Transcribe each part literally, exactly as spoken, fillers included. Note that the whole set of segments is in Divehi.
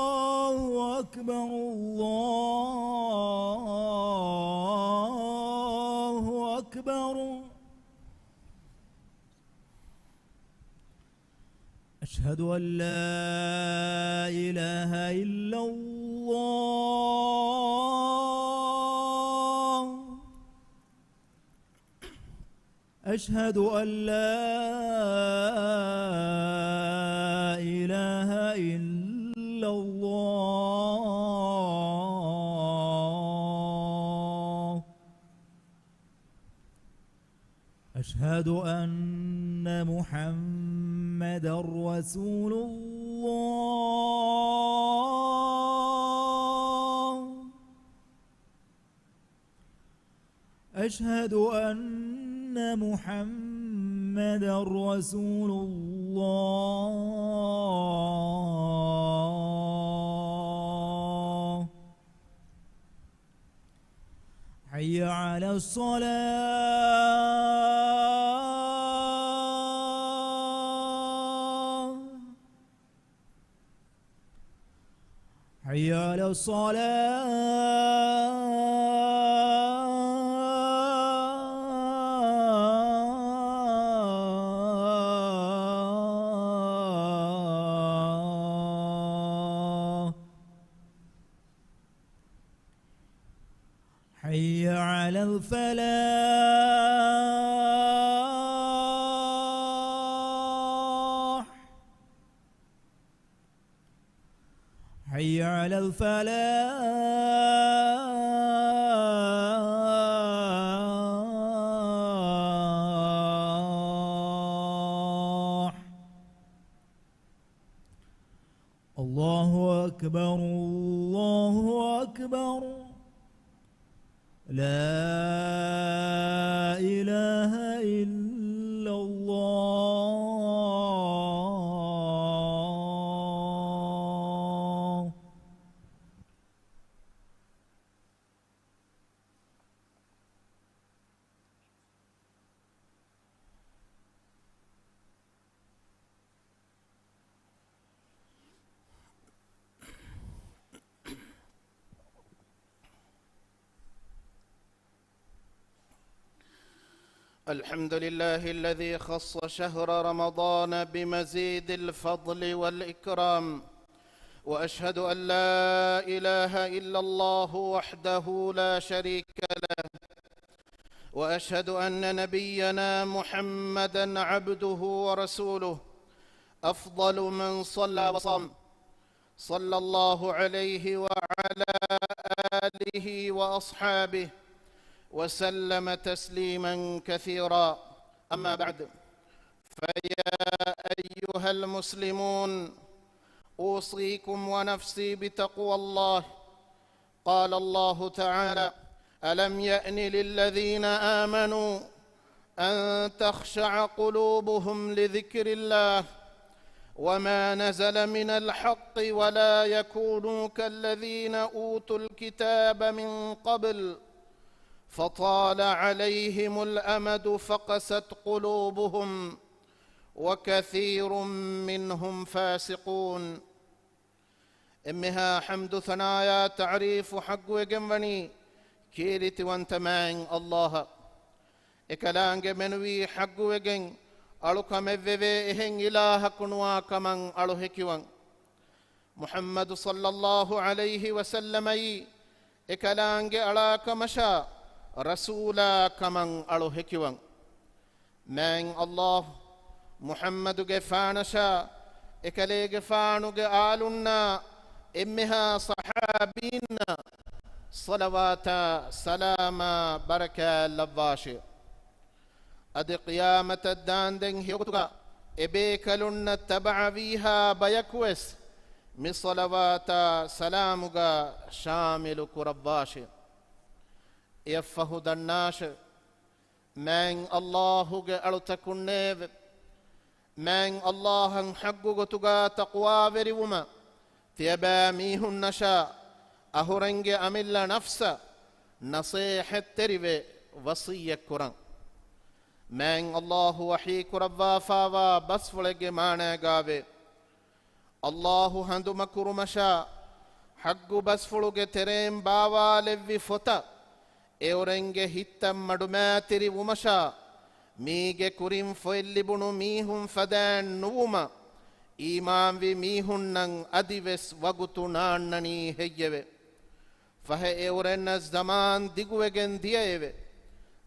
الله أكبر، الله أكبر. أشهد أن لا إله إلا الله. أشهد أن لا إله إلا الله. أشهد أن محمدا رسول الله. أشهد أن محمدا رسول الله. حي على الصلاة. حي على الصلاة. حي على الفلاح. حي على الفلاح. الله أكبر، الله أكبر. لا إله إلا الله. الحمد لله الذي خص شهر رمضان بمزيد الفضل والإكرام، وأشهد أن لا إله إلا الله وحده لا شريك له، وأشهد أن نبينا محمدا عبده ورسوله، أفضل من صلى وصام، صلى الله عليه وعلى آله وأصحابه وسلم تسليما كثيرا. أما بعد، فيا أيها المسلمون، أوصيكم ونفسي بتقوى الله. قال الله تعالى: ألم يأن للذين آمنوا أن تخشع قلوبهم لذكر الله وما نزل من الحق ولا يكونوا كالذين أوتوا الكتاب من قبل فطال عليهم الأمد فقست قلوبهم وكثير منهم فاسقون. އެންމެހާ ޙަމްދު ޘަނާޔާ ތަޢުރީފު ޙައްޤުވެގެންވަނީ ކީރިތިވަންތަ މާތް ﷲ އަށް. އެކަލާނގެ މެނުވީ ޙައްޤުވެގެން އަޅުކަމެއްވެވޭ އެހެން އިލާހަކު ނުވާ ކަމަށް އަޅު ހެކިވަން. މުޙައްމަދު ޞައްލައްލާހު ޢަލައިހި ވަސައްލަމައީ އެކަލާނގެ އަޅާ ކަމަށާ ރަސޫލާ ކަމަށް އަޅު ހެކިވަން. މާތް ﷲ މުޙައްމަދުގެފާނަށާ، އެކަލޭގެފާނުގެ އާލުންނާ، އެންމެހާ ޞަޙާބީންނަށް ޞަލަވާތާ ސަލާމާ ބަރަކާތް ލައްވާށި. އަދި ޤިޔާމަތަށް ދާންދެން ހެޔޮގޮތުގަ އެބޭކަލުންނަށް ތަބަޢަވީހާ ބަޔަކުވެސް މި ޞަލަވާތާ ސަލާމުގަ ޝާމިލު ކުރައްވާށި. އެއަށްފަހު ދަންނާށެވެ! މާތް ﷲގެ އަޅުތަކުންނޭވެ! މާތް ﷲ އަށް ޙައްޤު ގޮތުގަ ތަޤްވާވެރިވުމަށް ތިޔަބައިމީހުންނަށާ އަހުރެންގެ އަމިއްލަ ނަފްސަށް ނަޞޭޙަތްތެރިވެ ވަޞިއްޔަތްކުރަން. މާތް ﷲ ވަޙީ ކުރައްވާފާވާ ބަސްފުޅެއްގެ މާނައިގާވޭ، އައްލާހު ހަނދުމަކުރުމަށާ، ޙައްޤު ބަސްފުޅުގެ ތެރެއިން ބާވާލެއްވި ފޮތަށް އެއުރެންގެ ހިތްތައް މަޑުމައިތިރިވުމަށާ، މީގެ ކުރިން ފޮތް ލިބުނު މީހުން ފަދައިން ނުވުމަށް، އީމާންވި މީހުންނަށް އަދިވެސް ވަގުތު ނާންނަނީ ހެއްޔެވެ؟ ފަހެ އެއުރެންނަށް ޒަމާން ދިގުވެގެން ދިޔައެވެ.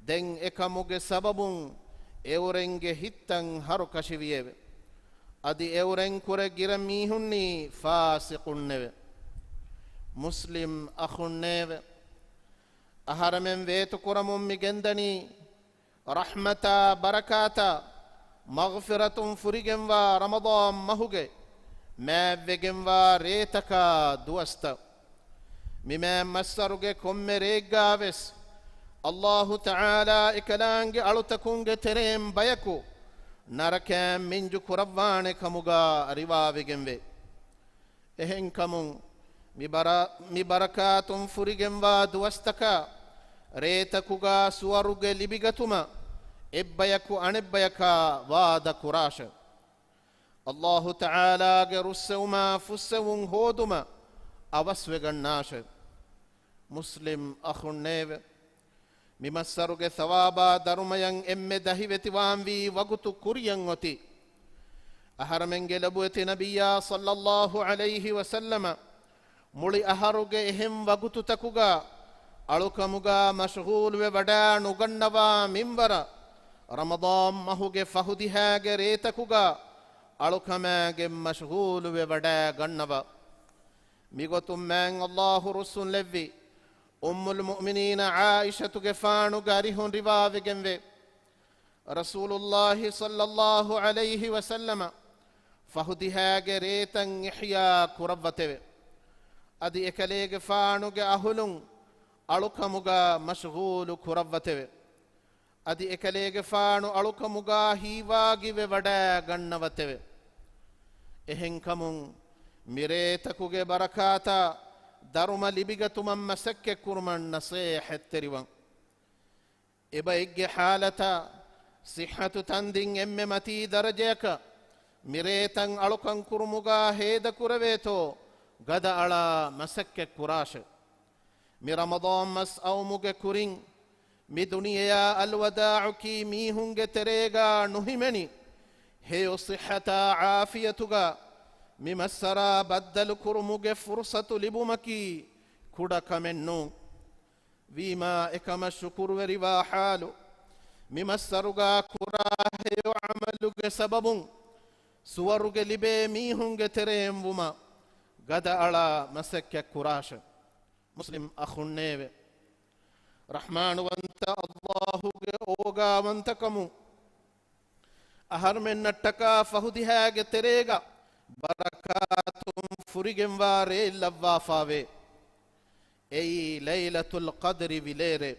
ދެން އެކަމުގެ ސަބަބުން އެއުރެންގެ ހިތްތައް ހަރުކަށިވިއެވެ. އަދި އެއުރެން ކުރެ ގިރަ މީހުންނީ ފާސިޤުންނެވެ. މުސްލިމް އަޚުންނޭވެ! އަހަރެމެން ވޭތުކުރަމުން މި ގެންދަނީ، ރަޙްމަތާ ބަރަކާތާ މަޣްފިރަތުން ފުރިގެންވާ ރަމަޟާން މަހުގެ މާތްވެގެންވާ ރޭތަކާ ދުވަސްތައް. މި މާތް މައްސަރުގެ ކޮންމެ ރެއެއްގާވެސް، އައްލާހު ތަޢާލާ އެކަލާނގެ އަޅުތަކުންގެ ތެރެއިން ބަޔަކު ނަރަކައިން މިންޖު ކުރައްވާނެ ކަމުގާ ރިވާވެގެންވޭ. އެހެންކަމުން، މި ބަރަ-، މި ބަރަކާތުން ފުރިގެންވާ ދުވަސްތަކާ ރޭތަކުގާ ސުވަރުގެ ލިބިގަތުމަށް އެއްބަޔަކު އަނެއްބަޔަކާ ވާދަ ކުރާށެ. އައްލާހު ތަޢާލާގެ ރުއްސެވުމާ ފުއްސެވުން ހޯދުމަށް އަވަސްވެގަންނާށެ. މުސްލިމް އަޚުންނޭވެ! މި މައްސަރުގެ ސަވާބާ ދަރުމަޔަށް އެންމެ ދަހިވެތިވާންވީ ވަގުތު ކުރިޔަށް އޮތީ. އަހަރެމެންގެ ލޮބުވެތި ނަބިއްޔާ ޞައްލައްލާހު ޢަލައިހި ވަސައްލަމަ މުޅި އަހަރުގެ އެހެން ވަގުތުތަކުގާ އަޅުކަމުގާ މަޝްޣޫލުވެ ވަޑާ ނުގަންނަވާ މިންވަރަށް، ރަމަޟާން މަހުގެ ފަހުދިހާގެ ރޭތަކުގާ އަޅުކަމާގެން މަޝްޣޫލުވެ ވަޑާ ގަންނަވާ. މިގޮތުން މާތް އައްލާހު ރުއްސުންލެއްވި އުއްމުލް މުއުމިނީނަ ޢާއިޝަތުގެފާނުގެ އަރިހުން ރިވާވެގެންވޭ، ރަސޫލުއްލާހި ޞައްލައްލާހު ޢަލައިހި ވަސައްލަމަ ފަހުދިހާގެ ރޭތައް އިޙްޔާ ކުރައްވަތެވެ. އަދި އެކަލޭގެފާނުގެ އަހުލުން އަޅުކަމުގާ މަޝްޣޫލު ކުރައްވަތެވެ. އަދި އެކަލޭގެފާނު އަޅުކަމުގާ ހީވާގިވެ ވަޑާ ގަންނަވަތެވެ. އެހެންކަމުން، މިރޭތަކުގެ ބަރަކާތާ ދަރުމަ ލިބިގަތުމަށް މަސައްކަތްކުރުމަށް ނަޞޭޙަތްތެރިވަން. އެބައެއްގެ ޙާލަތާ ޞިއްޙަތު ތަންދިން އެންމެ މަތީ ދަރަޖަޔަކަށް މިރޭތައް އަޅުކަން ކުރުމުގާ ހޭދަކުރެވޭތޯ، ގަދައަޅާ މަސައްކަތް ކުރާށެ. މި ރަމަޟާން މަސް އައުމުގެ ކުރިން، މި ދުނިޔެޔާ އަލްވަދާޢުކީ މީހުންގެ ތެރޭގާ ނުހިމެނި، ހެޔޮ ޞިއްޙަތާ ޢާފިޔަތުގާ މި މައްސަރާ ބައްދަލު ކުރުމުގެ ފުރުޞަތު ލިބުމަކީ ކުޑަ ކަމެއް ނޫން. ވީމާ އެކަމަށް ޝުކުރުވެރިވާ ޙާލު، މި މައްސަރުގާ ކުރާ ހެޔޮ ޢަމަލުގެ ސަބަބުން ސުވަރުގެ ލިބޭ މީހުންގެ ތެރެއިން ވުމަށް ގަދައަޅާ މަސައްކަތް ކުރާށެ. މުސްލިމް އަޚުންނޭވެ! ރަޙްމާނުވަންތަ އައްލާހުގެ އޯގާވަންތަކަމުން އަހަރުމެންނަށްޓަކާ ފަހުދިހާގެ ތެރޭގަ ބަރަކާތުން ފުރިގެންވާ ރެއެއް ލައްވާފާވޭ. އެއީ ލައިލަތުލް ޤަދްރި ވިލޭރޭ.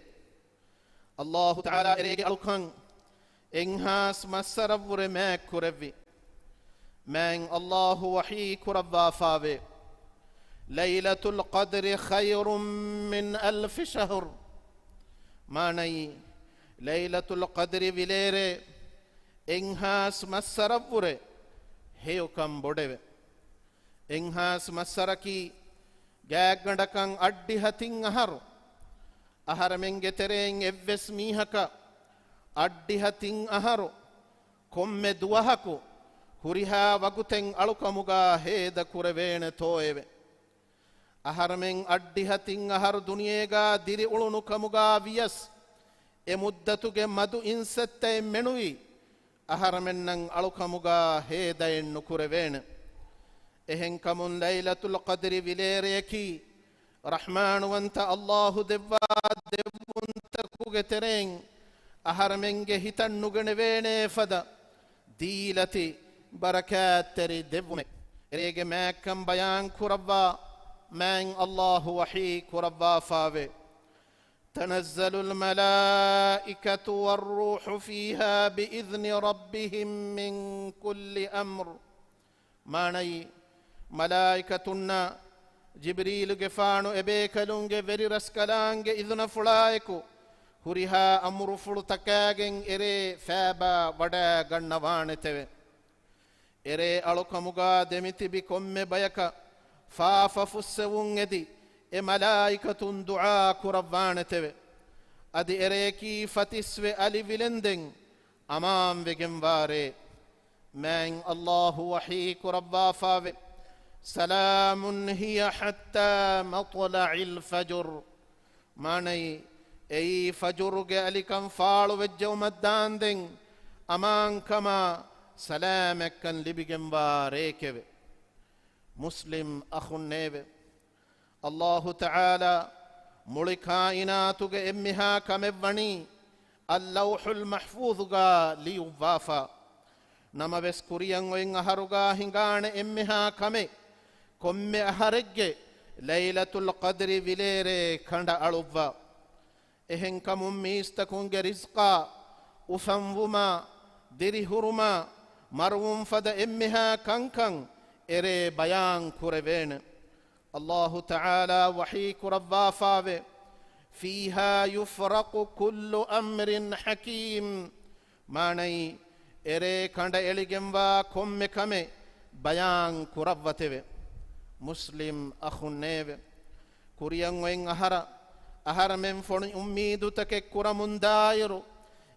އައްލާހު ތަޢާލާ އެރޭގެ އަޅުކަން އެއްހާސް މައްސަރަށްވުރެ މާތްކުރެއްވި. މާތް އައްލާހު ވަޙީ ކުރައްވާފާވޭ، "ليلة القدر خير من ألف شهر." މާނައީ، ލައިލަތުލް ޤަދްރި ވިލޭރޭ އެއްހާސް މައްސަރަށްވުރެ ހެޔޮކަން ބޮޑެވެ. އެއްހާސް މައްސަރަކީ ގާތްގަނޑަކަށް އަށްޑިހަ ތިން އަހަރު. އަހަރެމެންގެ ތެރެއިން އެއްވެސް މީހަކަށް އަށްޑިހަ ތިން އަހަރު ކޮންމެ ދުވަހަކު ހުރިހާ ވަގުތެއް އަޅުކަމުގާ ހޭދަ ކުރެވޭނެތޯއެވެ؟ އަހަރެމެން އަށްޑިހަ ތިން އަހަރު ދުނިޔޭގާ ދިރިއުޅުނު ކަމުގާ ވިޔަސް، އެ މުއްދަތުގެ މަދު އިންސައްތައެއް މެނުވީ، އަހަރެމެންނަށް އަޅުކަމުގާ ހޭދައެއް ނުކުރެވޭނެ. އެހެންކަމުން ލައިލަތުލް ޤަދްރި ވިލޭރެޔަކީ، ރަޙްމާނުވަންތަ އައްލާހު ދެއްވާ ދެއްވުންތަކުގެ ތެރެއިން އަހަރެމެންގެ ހިތަށް ނުގަނެވޭނޭ ފަދަ ދީލަތި ބަރަކާތްތެރި ދެއްވުމެއް. އެރޭގެ މާތްކަން ބަޔާން ކުރައްވާ މާތް އައްލާހު ވަޙީ ކުރައްވާފާވޭ، "تنزل الملائكة والروح فيها بإذن ربهم من كل أمر." މާނައީ، މަލާއިކަތުންނާ ޖިބްރީލުގެފާނު އެބޭކަލުންގެ ވެރިރަސްކަލާނގެ އިޒުނަފުޅާއެކު، ހުރިހާ އަމުރުފުޅުތަކާގެން އެރޭ ފާބާ ވަޑާގަންނަވާނެތެވެ. އެރޭ އަޅުކަމުގާ ދެމިތިބި ކޮންމެ ބަޔަކަށް ފާފަ ފުއްސެވުން އެދި، އެ މަލާއިކަތުން ދުޢާ ކުރައްވާނެތެވެ. އަދި އެރޭކީ ފަތިސްވެ އަލި ވިލެންދެން އަމާންވެގެންވާ ރޭ. މާތް ﷲ ވަޙީ ކުރައްވާފާވެ، سلام هي حتى مطلع الفجر. މާނައީ، އެއީ ފަޖުރުގެ އަލިކަން ފާޅުވެއްޖެއުމަށްދާންދެން އަމާންކަމާ ސަލާމަތްކަން ލިބިގެންވާ ރެއެކެވެ. މުސްލިމް އަޚުންނޭވެ! ﷲ ތަޢާލާ މުޅި ކާއިނާތުގެ އެންމެހާ ކަމެއްވަނީ އައްލައުޙުލް މަޙްފޫޡުގާ ލިޔުއްވާފަ. ނަމަވެސް ކުރިއަށް އޮތް އަހަރުގާ ހިނގާނެ އެންމެހާ ކަމެއް ކޮންމެ އަހަރެއްގެ ލައިލަތުލް ޤަދްރި ވިލޭރޭ ކަނޑައަޅުއްވާ. އެހެންކަމުން މީސްތަކުންގެ ރިޒްޤާ، އުފަންވުމާ، ދިރިހުރުމާ، މަރުވުން ފަދަ އެންމެހާ ކަންކަން އެރޭ ބަޔާން ކުރެވޭނެ. ﷲ ތަޢާލާ ވަޙީ ކުރައްވާފާވެ، فيها يفرق كل أمر حكيم. މާނައީ، އެރޭ ކަނޑައެޅިގެންވާ ކޮންމެ ކަމެއް ބަޔާން ކުރައްވަތެވެ. މުސްލިމް އަޚުންނޭވެ! ކުރިއަށް އޮތް އަހަރަށް އަހަރެމެން ފޮނި އުއްމީދުތަކެއް ކުރަމުންދާއިރު،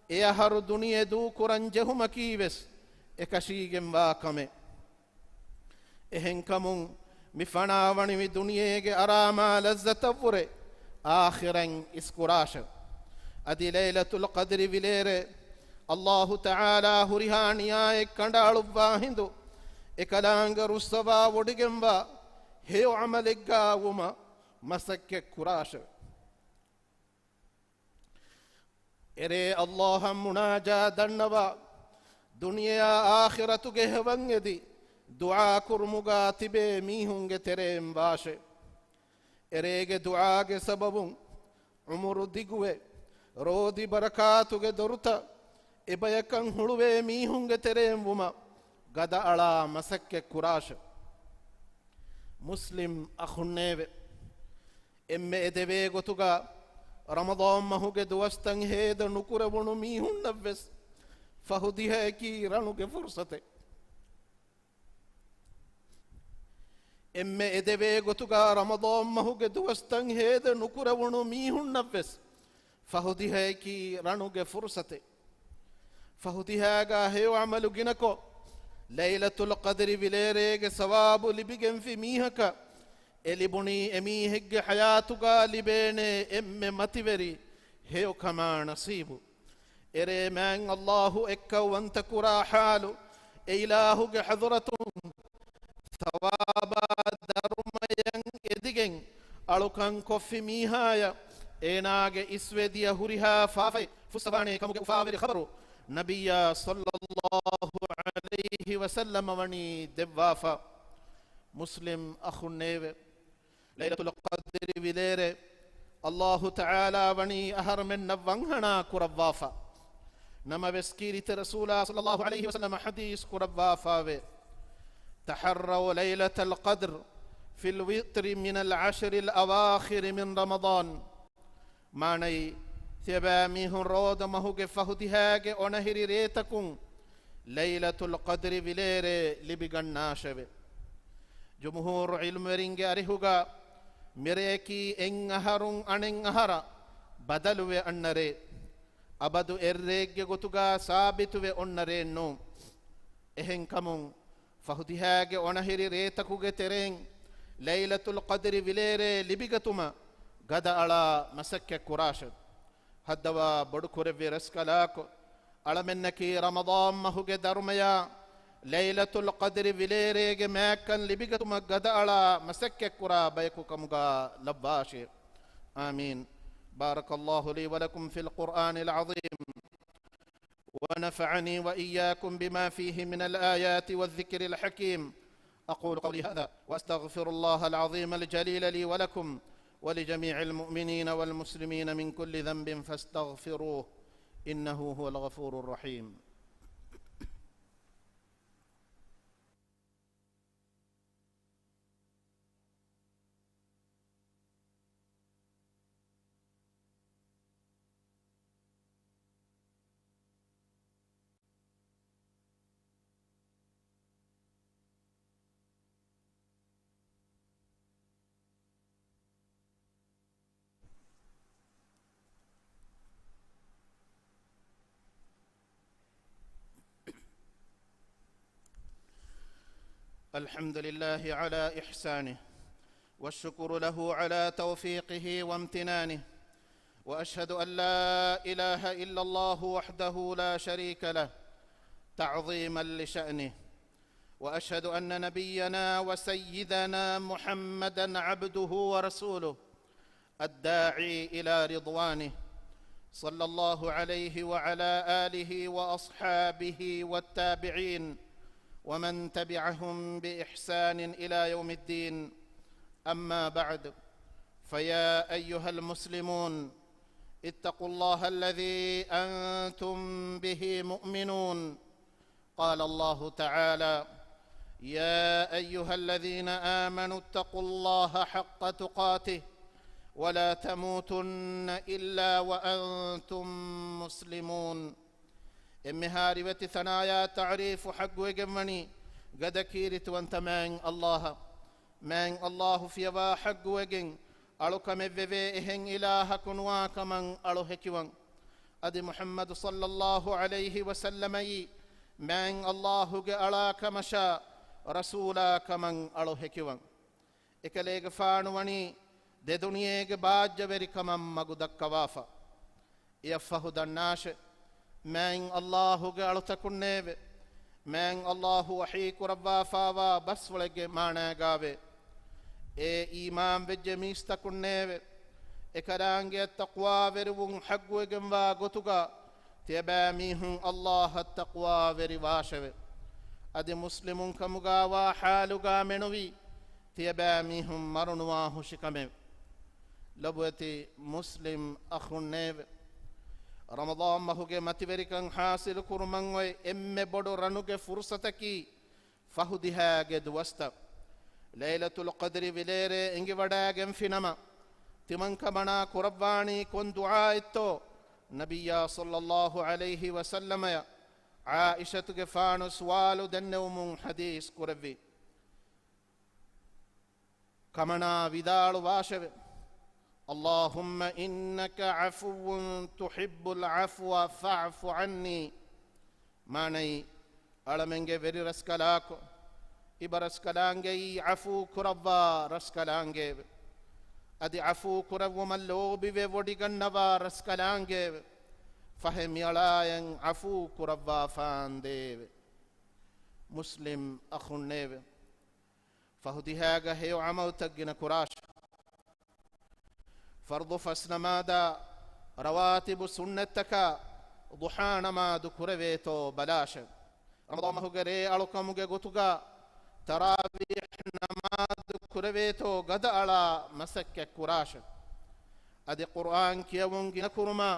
އެ އަހަރު ދުނިޔެ ދޫކުރަން ޖެހުމަކީވެސް އެކަށީގެންވާ ކަމެއް. އެހެންކަމުން، މި ފަނާވަނިވި ދުނިޔޭގެ އަރާމާ ލައްޒަތަށްވުރެ އާޚިރަތް އިސްކުރާށެވެ. އަދި ލައިލަތުލް ޤަދްރި ވިލޭރޭ، ﷲ ތަޢާލާ ހުރިހާ ނިޔާއެއް ކަނޑައަޅުއްވާ ހިނދު، އެކަލާނގެ ރުއްސަވާ ވޮޑިގެންވާ ހެޔޮ ޢަމަލެއްގާ ވުމަށް މަސައްކަތް ކުރާށެވެ. އެރޭ ﷲ އަށް މުނާޖާ ދަންނަވާ، ދުނިޔެއާ އާޚިރަތުގެ ހެވަން އެދި، ދުޢާ ކުރުމުގާ ތިބޭ މީހުންގެ ތެރެއިން ވާށެ. އެރޭގެ ދުޢާގެ ސަބަބުން ޢުމުރު ދިގުވެ، ރޯދި ބަރަކާތުގެ ދޮރުތައް އެބަޔަކަށް ހުޅުވޭ މީހުންގެ ތެރެއިން ވުމަށް ގަދައަޅާ މަސައްކަތް ކުރާށެ. މުސްލިމް އަޚުންނޭވެ! އެންމެ އެދެވޭ ގޮތުގަ ރަމަޟާން މަހުގެ ދުވަސްތައް ހޭދަ ނުކުރެވުނު މީހުންނަށްވެސް ފަހު ދިހައަކީ ރަނުގެ ފުރުޞަތެއް. އެންމެ އެދެވޭ ގޮތުގަ ރަމަޟާން މަހުގެ ދުވަސްތައް ހޭދަ ނުކުރެވުނު މީހުންނަށްވެސް ފަހު ދިހައަކީ ރަނުގެ ފުރުޞަތެއް. ފަހު ދިހައިގާ ހެޔޮ ޢަމަލު ގިނަކޮށް، ލައިލަތުލް ޤަދްރި ވިލޭރޭގެ ސަވާބު ލިބިގެންފި މީހަކަށް، އެ ލިބުނީ އެމީހެއްގެ ޙަޔާތުގާ ލިބޭނޭ އެންމެ މަތިވެރި ހެޔޮކަމާ ނަޞީބު. އެރޭ މާތް ﷲ އެއްކައުވަންތަކުރާ ޙާލު، އެ އިލާހުގެ ޙަޟްރަތުން ޘަވާބާ ދަރުމަޔަށް އެދިގެން އަޅުކަން ކޮށްފި މީހާޔަށް އޭނާގެ އިސްވެ ދިޔަ ހުރިހާ ފާފައެއް ފުއްސަވާނެ ކަމުގެ އުފާވެރި ޚަބަރު ނަބިއްޔާ ޞައްލައްލާހު ޢަލައިހި ވަސައްލަމަ ވަނީ ދެއްވާފަ. މުސްލިމް އަޚުންނޭވެ! ލައިލަތުލް ޤަދްރި ވިލޭރޭ، ﷲ ތަޢާލާ ވަނީ އަހަރުމެންނަށް ވަންހަނާ ކުރައްވާފަ. ނަމަވެސް ކީރިތި ރަސޫލާ ޞައްލައްލާހު ޢަލައިހި ވަސައްލަމަ ޙަދީޘް ކުރައްވާފާވޭ، تحروا ليلة القدر في الوتر من العشر الأواخر من رمضان. މާނައީ، ތިޔަބައިމީހުން ރޯދަ މަހުގެ ފަހު ދިހައިގެ އޮނަހިރި ރޭތަކުން ލައިލަތުލް ޤަދްރި ވިލޭރޭ ލިބިގަންނާށެވެ. ޖުމްހޫރު ޢިލްމުވެރިންގެ އަރިހުގަ މިރެއަކީ އެއްއަހަރުން އަނެއްއަހަރަށް ބަދަލުވެ އަންނަ ރޭ. އަބަދު އެއްރެއެއްގެ ގޮތުގަ ސާބިތުވެ އޮންނަ ރޭއެއް ނޫން. އެހެންކަމުން، ފަހުދިހައިގެ އޮނަހިރި ރޭތަކުގެ ތެރެއިން ލައިލަތުލް ޤަދްރި ވިލޭރޭ ލިބިގަތުމަށް ގަދައަޅާ މަސައްކަތް ކުރާށެވެ. ހައްދަވާ ބޮޑުކުރެއްވި ރަސްކަލާކޮ، އަޅަމެންނަކީ ރަމަޟާން މަހުގެ ދަރުމަޔާ ލައިލަތުލް ޤަދްރި ވިލޭރޭގެ މާތްކަން ލިބިގަތުމަށް ގަދައަޅާ މަސައްކަތްކުރާ ބަޔަކު ކަމުގަ ލައްވާށި. آمين. بارك الله لي ولكم في القرآن العظيم، ونفعني وإياكم بما فيه من الآيات والذكر الحكيم. أقول قولي هذا وأستغفر الله العظيم الجليل لي ولكم ولجميع المؤمنين والمسلمين من كل ذنب فاستغفروه، إنه هو الغفور الرحيم. الحمد لله على إحسانه، والشكر له على توفيقه وامتنانه، وأشهد أن لا إله إلا الله وحده لا شريك له تعظيما لشأنه، وأشهد أن نبينا وسيدنا محمدا عبده ورسوله، الداعي إلى رضوانه، صلى الله عليه وعلى آله وأصحابه والتابعين ومن تبعهم بإحسان إلى يوم الدين. أما بعد، فيا أيها المسلمون، اتقوا الله الذي أنتم به مؤمنون. قال الله تعالى: يا أيها الذين آمنوا اتقوا الله حق تقاته ولا تموتن إلا وأنتم مسلمون. އެންމެހާ ރިވެތި ސަނާޔާ ތަޢުރީފު ޙައްޤުވެގެންވަނީ ގަދަ ކީރިތިވަންތަ މާތް ﷲ އަށް. މާތް ﷲ ފިޔަވާ ޙައްޤުވެގެން އަޅުކަމެއް ވެވޭ އެހެން އިލާހަކު ނުވާ ކަމަށް އަޅު ހެކިވަން. އަދި މުޙައްމަދު ޞައްލައްލާހު ޢަލައިހި ވަސައްލަމައީ މާތް ﷲ ގެ އަޅާ ކަމަށާ ރަސޫލާ ކަމަށް އަޅު ހެކިވަން. އެކަލޭގެފާނު ވަނީ ދެ ދުނިޔޭގެ ބާއްޖަވެރިކަމަށް މަގު ދައްކަވާފަ. އެއަށްފަހު ދަންނާށެ، މާތް ﷲ ގެ އަޅުތަކުންނޭވެ! މާތް ﷲ ވަޙީ ކުރައްވާފާވާ ބަސްފުޅެއްގެ މާނައިގާވޭ. އޭ އީމާންވެއްޖެ މީސްތަކުންނޭވެ! އެކަލާނގެއަށް ތަޤްވާވެރިވުން ޙައްޤުވެގެންވާ ގޮތުގަ ތިޔަބައިމީހުން ﷲ އަށް ތަޤްވާވެރިވާށެވެ. އަދި މުސްލިމުން ކަމުގާވާ ޙާލުގާ މެނުވީ ތިޔަބައިމީހުން މަރުނުވާ ހުށިކަމެވެ. ލޮބުވެތި މުސްލިމް އަޚުންނޭވެ! ރަމަޟާން މަހުގެ މަތިވެރިކަން ޙާޞިލު ކުރުމަށް އޮތް އެންމެ ބޮޑު ރަނުގެ ފުރުޞަތަކީ ފަހުދިހާގެ ދުވަސްތައް. ލައިލަތުލް ޤަދްރި ވިލޭރޭ އެނގިވަޑައިގެންފިނަމަ، ތިމަންކަމަނާ ކުރައްވާނީ ކޮން ދުޢާއެއްތޯ؟ ނަބިއްޔާ ޞައްލައްލާހު ޢަލައިހި ވަސައްލަމަޔަށް ޢާއިޝަތުގެފާނު ސުވާލު ދެންނެވުމުން ޙަދީޘް ކުރެއްވި. ކަމަނާ ވިދާޅުވާށެވެ! اللهم إنك عفو تحب العفو فاعف عني. މާނައީ، އަޅަމެންގެ ވެރި ރަސްކަލާކޮ، އިބަރަސްކަލާނގެއީ ޢަފޫ ކުރައްވާ ރަސްކަލާނގެއެވެ. އަދި ޢަފޫ ކުރެއްވުމަށް ލޯބިވެ ވޮޑިގަންނަވާ ރަސްކަލާނގެއެވެ. ފަހެ މިއަޅާޔަށް ޢަފޫ ކުރައްވާފާނދޭވެ. މުސްލިމް އަޚުންނޭވެ! ފަހުދިހާގަ ހެޔޮ ޢަމަލުތައް ގިނަ ކުރާށެ. ފަރްޟު ފަސް ނަމާދާ، ރަވާތިބު ސުންނަތްތަކާ، ޟުޙާ ނަމާދު ކުރެވޭތޯ ބަލާށެ. ރަމަޟާން މަހުގެ ރޭ އަޅުކަމުގެ ގޮތުގަ ތަރާވީޙް ނަމާދު ކުރެވޭތޯ ގަދަ އަޅާ މަސައްކަތް ކުރާށެ. އަދި ޤުރްއާން ކިޔަވުން ގިނަ ކުރުމާ،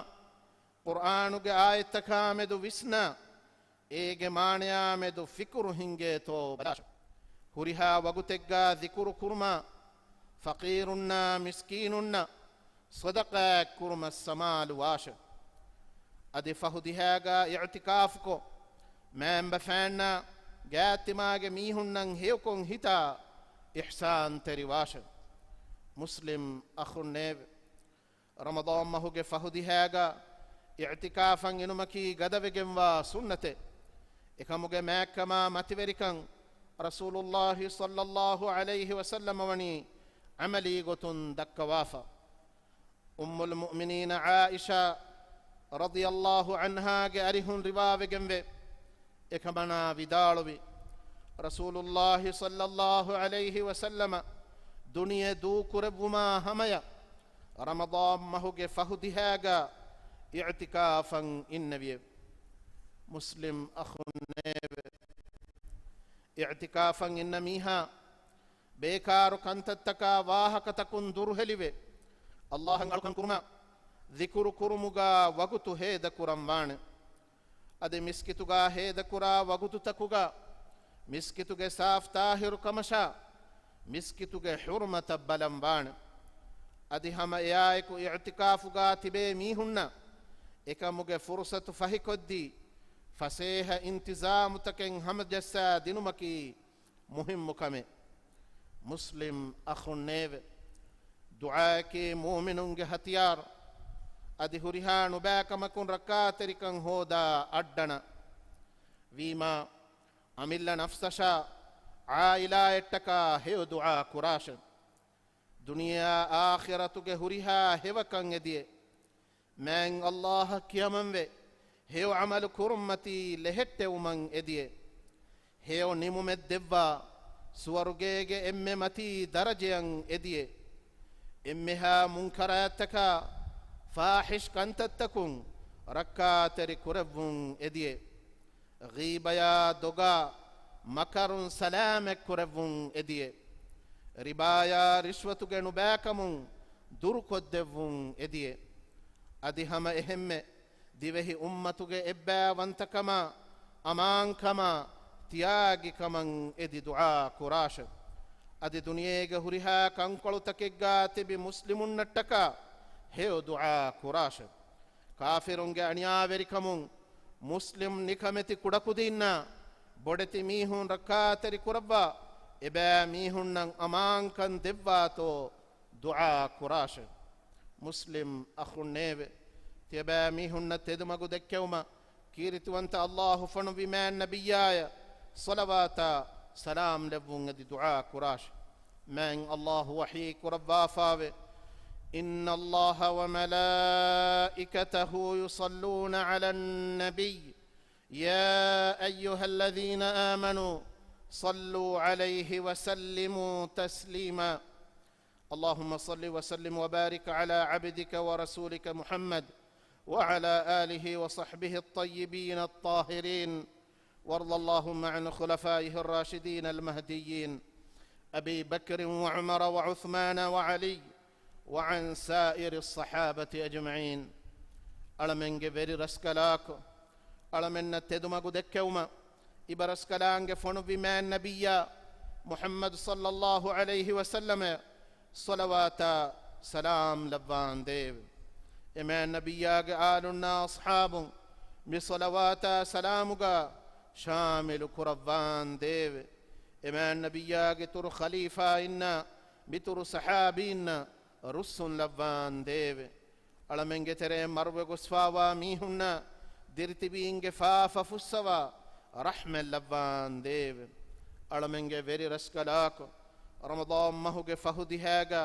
ޤުރްއާނުގެ އާޔަތްތަކާމެދު ވިސްނާ، އޭގެ މާނަޔާމެދު ފިކުރު ހިންގޭތޯ ބަލާށެ. ހުރިހާ ވަގުތެއްގާ ޛިކުރު ކުރުމާ، ފަޤީރުންނާ މިސްކީނުންނަށް ޞަދަޤާތް ކުރުމަށް ސަމާލުވާށެ. އަދި ފަހުދިހާގާ އިޢުތިކާފުކޮށް، މައިންބަފައިންނާ ގާތްތިމާގެ މީހުންނަށް ހެޔޮކޮށް ހިތާ އިޙްސާންތެރިވާށެ. މުސްލިމް އަޚުންނޭވެ! ރަމަޟާން މަހުގެ ފަހުދިހާގަ އިޢުތިކާފަށް އިނުމަކީ ގަދަވެގެންވާ ސުންނަތެއް. އެކަމުގެ މާތްކަމާ މަތިވެރިކަން ރަސޫލުﷲ ޞައްލައްލާހު ޢަލައިހި ވަސައްލަމަ ވަނީ ޢަމަލީ ގޮތުން ދައްކަވާފަ. އުއްމުލް މުއުމިނީނަ ޢާއިޝާ ރަޟިޔައްލާހު ޢަންހާގެ އަރިހުން ރިވާވެގެންވޭ. އެކަމަނާ ވިދާޅުވި، ރަސޫލުﷲ ޞައްލައްލާހު ޢަލައިހި ވަސައްލަމަ ދުނިޔެ ދޫކުރެއްވުމާ ހަމަޔަށް ރަމަޟާން މަހުގެ ފަހުދިހާގާ އިޢުތިކާފަށް އިންނެވިއެވެ. މުސްލިމް އަޚުންނޭވެ! އިޢުތިކާފަށް އިންނަ މީހާ ބޭކާރު ކަންތައްތަކާ ވާހަކަތަކުން ދުރުހެލިވެ، ﷲ އަށް އަޅުކަން ކުރުމާ، ޛިކުރު ކުރުމުގާ ވަގުތު ހޭދަކުރަން ވާނެ. އަދި މިސްކިތުގާ ހޭދަކުރާ ވަގުތުތަކުގަ މިސްކިތުގެ ސާފް ޠާހިރު ކަމަށާ، މިސްކިތުގެ ޙުރުމަތަށް ބަލަން ވާނެ. އަދި ހަމަ އެއާއެކު އިޢުތިކާފުގާ ތިބޭ މީހުންނަށް އެކަމުގެ ފުރުޞަތު ފަހިކޮށްދީ، ފަސޭހަ އިންތިޒާމުތަކެއް ހަމަޖައްސާ ދިނުމަކީ މުހިއްމު ކަމެއް. މުސްލިމް އަޚުންނޭވެ! ދުޢާއަކީ މުއުމިނުންގެ ހަތިޔާރު، އަދި ހުރިހާ ނުބައިކަމަކުން ރައްކާތެރިކަން ހޯދާ އައްޑަނަ. ވީމާ، އަމިއްލަ ނަފްސަށާ ޢާއިލާއަށްޓަކާ ހެޔޮ ދުޢާ ކުރާށެ. ދުނިޔެއާ އާޚިރަތުގެ ހުރިހާ ހެޔޮކަން އެދިޔެ. މާތް އައްލާހަށް ކިޔަމަންވެ، ހެޔޮ ޢަމަލު ކުރުންމަތީ ލެހެއްޓެވުމަށް އެދިޔެ. ހެޔޮ ނިމުމެއް ދެއްވާ، ސުވަރުގޭގެ އެންމެ މަތީ ދަރަޖައަށް އެދިޔެ. އެންމެހާ މުންކަރާތްތަކާ، ފާޙިޝް ކަންތައްތަކުން ރައްކާތެރި ކުރެއްވުން އެދިޔެ. ޣީބަޔާ ދޮގާ، މަކަރުން ސަލާމަތް ކުރެއްވުން އެދިޔެ. ރިބާޔާ ރިޝްވަތުގެ ނުބައިކަމުން ދުރުކޮށްދެއްވުން އެދިޔެ. އަދި ހަމަ އެހެންމެ ދިވެހި އުއްމަތުގެ އެއްބައިވަންތަކަމާ، އަމާންކަމާ، ތިޔާގިކަމަށް އެދި ދުޢާ ކުރާށެ. އަދި ދުނިޔޭގެ ހުރިހާ ކަންކޮޅުތަކެއްގާ ތިބި މުސްލިމުންނަށްޓަކާ ހެޔޮ ދުޢާ ކުރާށެ. ކާފިރުންގެ އަނިޔާވެރިކަމުން މުސްލިމް ނިކަމެތި ކުޑަކުދީންނާ ބޮޑެތި މީހުން ރައްކާތެރި ކުރައްވާ، އެބައިމީހުންނަށް އަމާންކަން ދެއްވާތޯ ދުޢާ ކުރާށެ. މުސްލިމް އަޚުންނޭވެ! ތިޔަބައިމީހުންނަށް ތެދުމަގު ދެއްކެވުމަށް ކީރިތިވަންތަ އައްލާހު ފޮނުއްވި މާތް ނަބިއްޔާޔަށް ޞަލަވާތާ ސަލާމް ލެއްވުން އެދި ދުޢާ ކުރާށެ. މާތް އައްލާހު ވަޙީ ކުރައްވާފާވެ، إن الله وملائكته يصلون على النبي يا أيها الذين آمنوا صلوا عليه وسلموا تسليما. اللهم صل وسلم وبارك على عبدك ورسولك محمد وعلى آله وصحبه الطيبين الطاهرين، وارض اللهم عن خلفائه الراشدين المهديين أبي بكر وعمر وعثمان وعلي وعن سائر الصحابة أجمعين. އަޅަމެންގެ ވެރި ރަސްކަލާކޮ، އަޅަމެންނަށް ތެދުމަގު ދެއްކެވުމަށް އިބަރަސްކަލާނގެ ފޮނުއްވި މާތް ނަބިއްޔާ މުޙައްމަދު ޞައްލައްލާހު ޢަލައިހި ވަސައްލަމަށް ޞަލަވާތާ ސަލާމް ލައްވާނދޭވެ. އެ މާތް ނަބިއްޔާގެ އާލުންނާ އަޞްޙާބުން މި ޞަލަވާތާ ސަލާމުގަ ޝާމިލު ކުރައްވާނދޭވެ. އެ މާތް ނަބިއްޔާގެ ތުރު ޚަލީފާއިންނާ މިތުރު ޞަޙާބީންނަށް ރުއްސުން ލައްވާނދޭވެ. އަޅަމެންގެ ތެރެއިން މަރުވެ ގޮސްފާވާ މީހުންނަށް ދިރިތިބީންގެ ފާފަ ފުއްސަވާ ރަޙްމަތް ލައްވާނދޭވެ. އަޅަމެންގެ ވެރި ރަސްކަލާކޮ، ރަމަޟާން މަހުގެ ފަހު ދިހައިގަ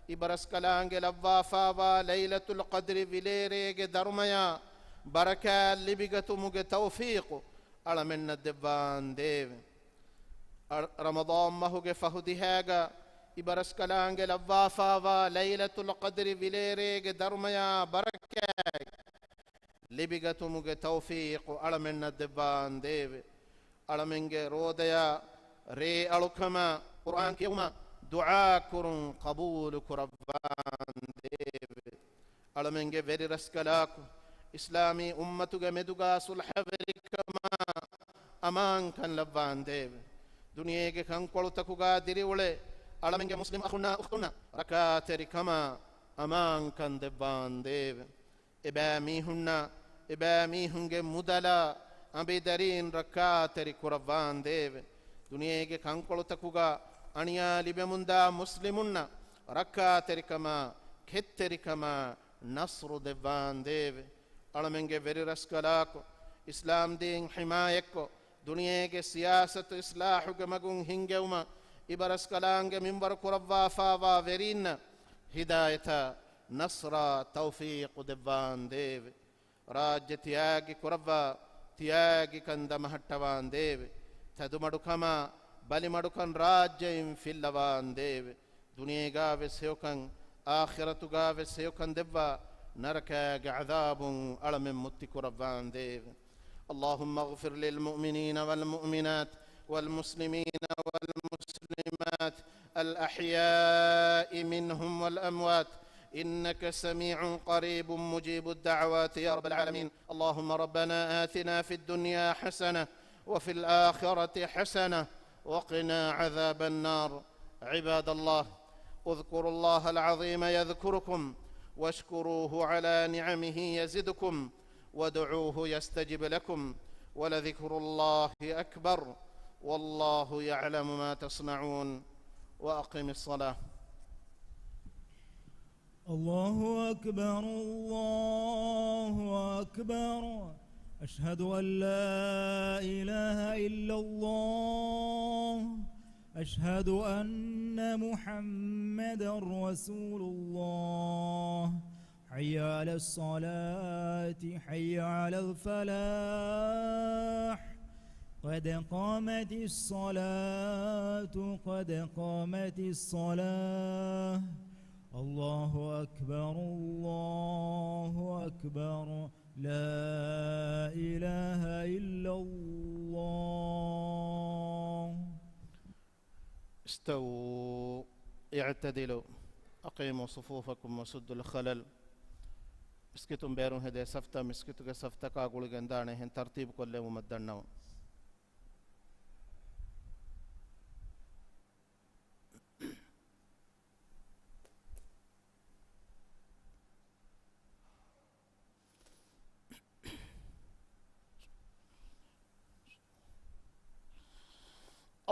އިބަރަސްކަލާނގެ ލައްވާފާވާ ލައިލަތުލް ޤަދްރި ވިލޭރޭގެ ދަރުމަޔާ ބަރަކާތް ލިބިގަތުމުގެ ތައުފީޤު އަޅަމެންނަށް ދެއްވާނދޭވެ. އަ-، ރަމަޟާން މަހުގެ ފަހު ދިހައިގަ އިބަރަސްކަލާނގެ ލައްވާފާވާ ލައިލަތުލް ޤަދްރި ވިލޭރޭގެ ދަރުމަޔާ ބަރަކާތް ލިބިގަތުމުގެ ތައުފީޤު އަޅަމެންނަށް ދެއްވާނދޭވެ. އަޅަމެންގެ ރޯދަޔާ ރޭ އަޅުކަމާ ޤުރްއާން ކިޔެވުމާ ދުޢާ ކުރުން ޤަބޫލު ކުރައްވާނދޭވެ. އަޅަމެންގެ ވެރި ރަސްކަލާކު، އިސްލާމީ އުއްމަތުގެ މެދުގާ ޞުލްޙަވެރިކަމާ އަމާންކަން ލައްވާނދޭވެ. ދުނިޔޭގެ ކަންކޮޅުތަކުގާ ދިރިއުޅޭ އަޅަމެންގެ މުސްލިމް އަޚުންނާ އުޚްތުންނަށް ރައްކާތެރިކަމާ އަމާންކަން ދެއްވާނދޭވެ. އެބައިމީހުންނާ އެބައިމީހުންގެ މުދަލާ އަނބިދަރީން ރައްކާތެރި ކުރައްވާނދޭވެ. ދުނިޔޭގެ ކަންކޮޅުތަކުގާ އަނިޔާ ލިބެމުންދާ މުސްލިމުންނަށް ރައްކާތެރިކަމާ، ކެތްތެރިކަމާ ނަޞްރު ދެއްވާނދޭވެ. އަޅަމެންގެ ވެރި ރަސްކަލާކޮ، އިސްލާމްދީން ޙިމާޔަތްކޮށް، ދުނިޔޭގެ ސިޔާސަތު އިޞްލާޙުގެ މަގުން ހިންގެވުމަށް އިބަރަސްކަލާނގެ މިންވަރު ކުރައްވާފާވާ ވެރީންނަށް ހިދާޔަތާ ނަޞްރާ ތައުފީޤު ދެއްވާނދޭވެ. ރާއްޖެ ތިޔާގި ކުރައްވާ، ތިޔާގިކަން ދަމަހައްޓަވާނދޭވެ. ތަދުމަޑުކަމާ، ބަލިމަޑުކަން ރާއްޖެއިން ފިއްލަވާނދޭވެ. ދުނިޔޭގާވެސް ހެޔޮކަން، އާޚިރަތުގާވެސް ހެޔޮކަން ދެއްވާ، ނަރަކާގެ ޢަޛާބުން އަޅަމެން މުއްތިކުރައްވާނދޭވެ. اللهم اغفر للمؤمنين والمؤمنات والمسلمين والمسلمات الأحياء منهم والأموات إنك سميع قريب مجيب الدعوات يا رب العالمين. اللهم ربنا آتنا في الدنيا حسنة وفي الآخرة حسنة وقنا عذاب النار. عباد الله، اذكروا الله العظيم يذكركم واشكروه على نعمه يزدكم وادعوه يستجب لكم ولذكر الله أكبر والله يعلم ما تصنعون. وأقم الصلاة. الله أكبر، الله أكبر. أشهد أن لا إله إلا الله. أشهد أن محمدا رسول الله. حي على الصلاة، حي على الفلاح. قد قامت الصلاة، قد قامت الصلاة. الله أكبر، الله أكبر. لا إله إلا الله. استووا، اعتدلوا، أقيموا صفوفكم وسدوا الخلل. މިސްކިތުން ބޭރުން ހެދޭ ސަފްތައް މިސްކިތުގެ ސަފްތަކާ ގުޅިގެން ދާނެ ހެން ތަރުތީބު ކޮށްލެވުމަށް ދަންނަވަން.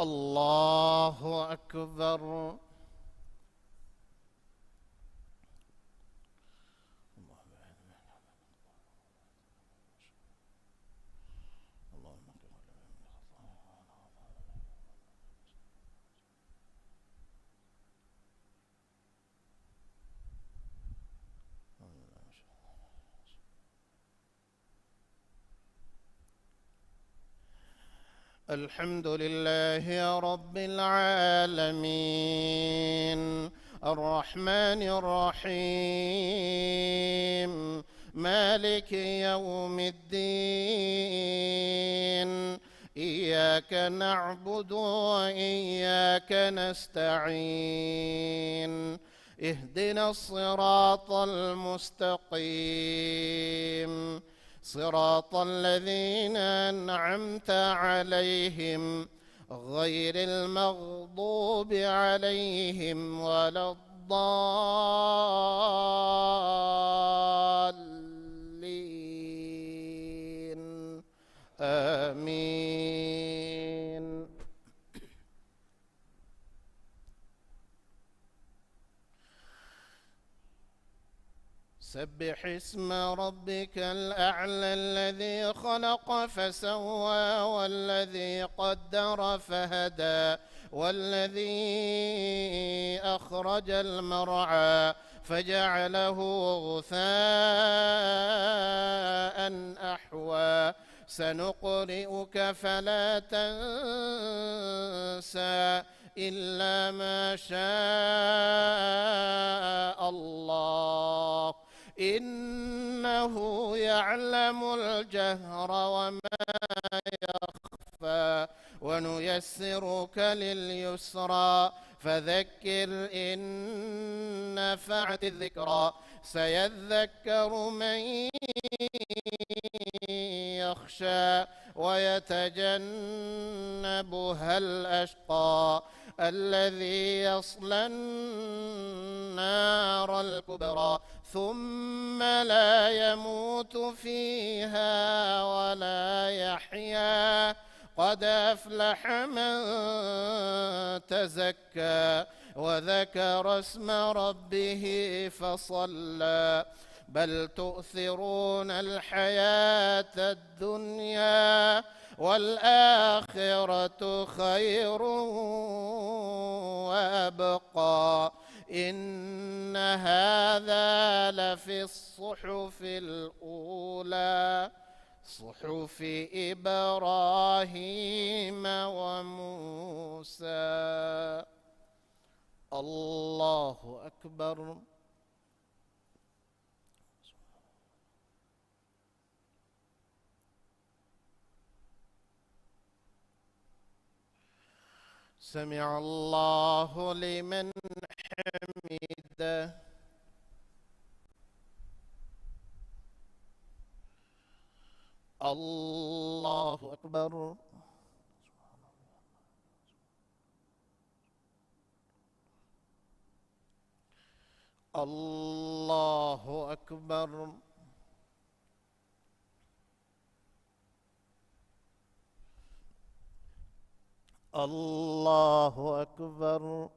الله أكبر. الحمد لله رب العالمين. الرحمن الرحيم. مالك يوم الدين. إياك نعبد وإياك نستعين. اهدنا الصراط المستقيم. صراط الذين أنعمت عليهم غير المغضوب عليهم ولا الضالين. آمين. سبح اسم ربك الأعلى الذي خلق فسوى والذي قدر فهدى والذي أخرج المرعى فجعله غثاء أحوى. سنقرئك فلا تنسى إلا ما شاء الله إنه يعلم الجهر وما يخفى ونيسرك لليسرى فذكر إن نفعت الذكرى سيذكر من يخشى ويتجنبها الأشقى الذي يصلى النار الكبرى ثم لا يموت فيها ولا يحيا قد أفلح من تزكى وذكر اسم ربه فصلى بل تؤثرون الحياة الدنيا والآخرة خير وأبقى إن هذا لفي الصحف الأولى صحف إبراهيم وموسى. الله أكبر. سمع الله لمن حمده. الله أكبر. الله أكبر. الله أكبر.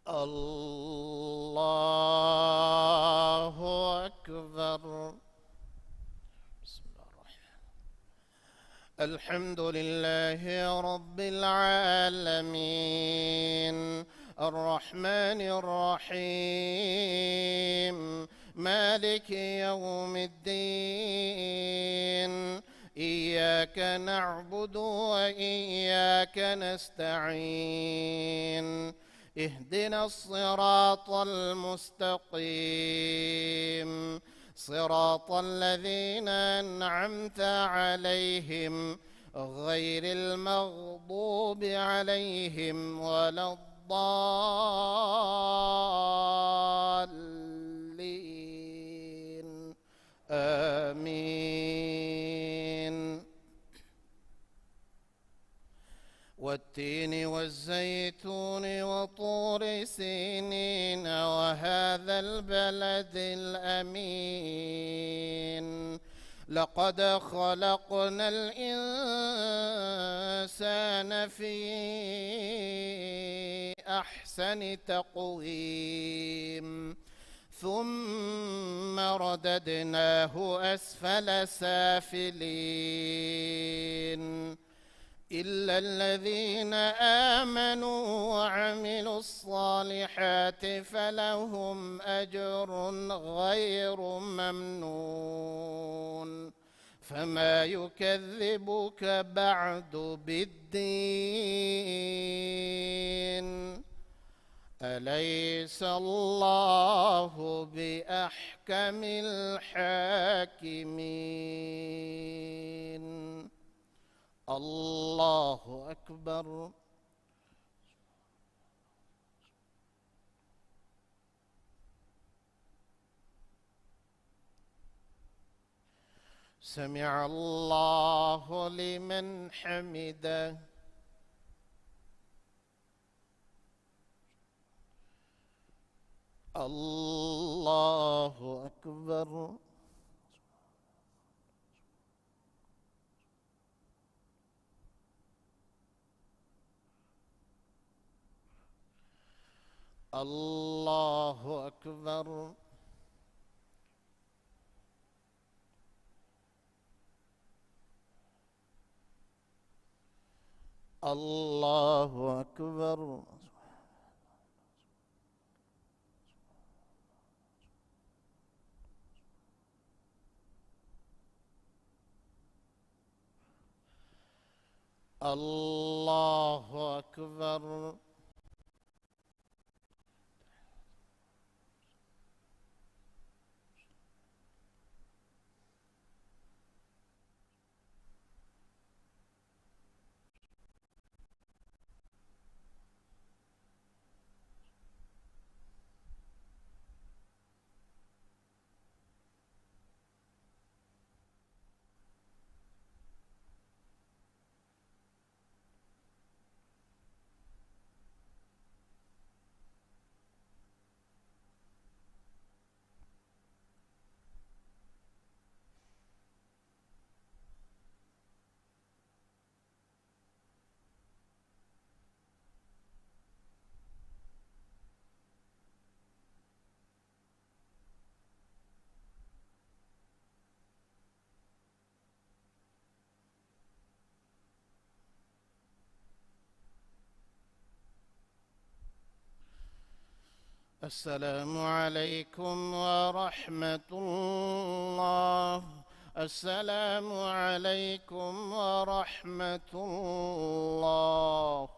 الله أكبر. بسم الله الرحمن الرحيم. الحمد لله رب العالمين. الرحمن الرحيم. مالك يوم الدين. إياك نعبد وإياك نستعين. اهدنا الصراط المستقيم. صراط الذين أنعمت عليهم غير المغضوب عليهم ولا الضالين. آمين. والتين والزيتون وطور سينين وهذا البلد الأمين. لقد خلقنا الإنسان في أحسن تقويم. ثم رددناه أسفل سافلين. إلا الذين آمنوا وعملوا الصالحات فلهم أجر غير ممنون. فما يكذبك بعد بالدين. أليس الله بأحكم الحاكمين. الله أكبر. سمع الله لمن حمده. الله أكبر. الله أكبر. الله أكبر. الله أكبر. السلام عليكم ورحمة الله. السلام عليكم ورحمة الله.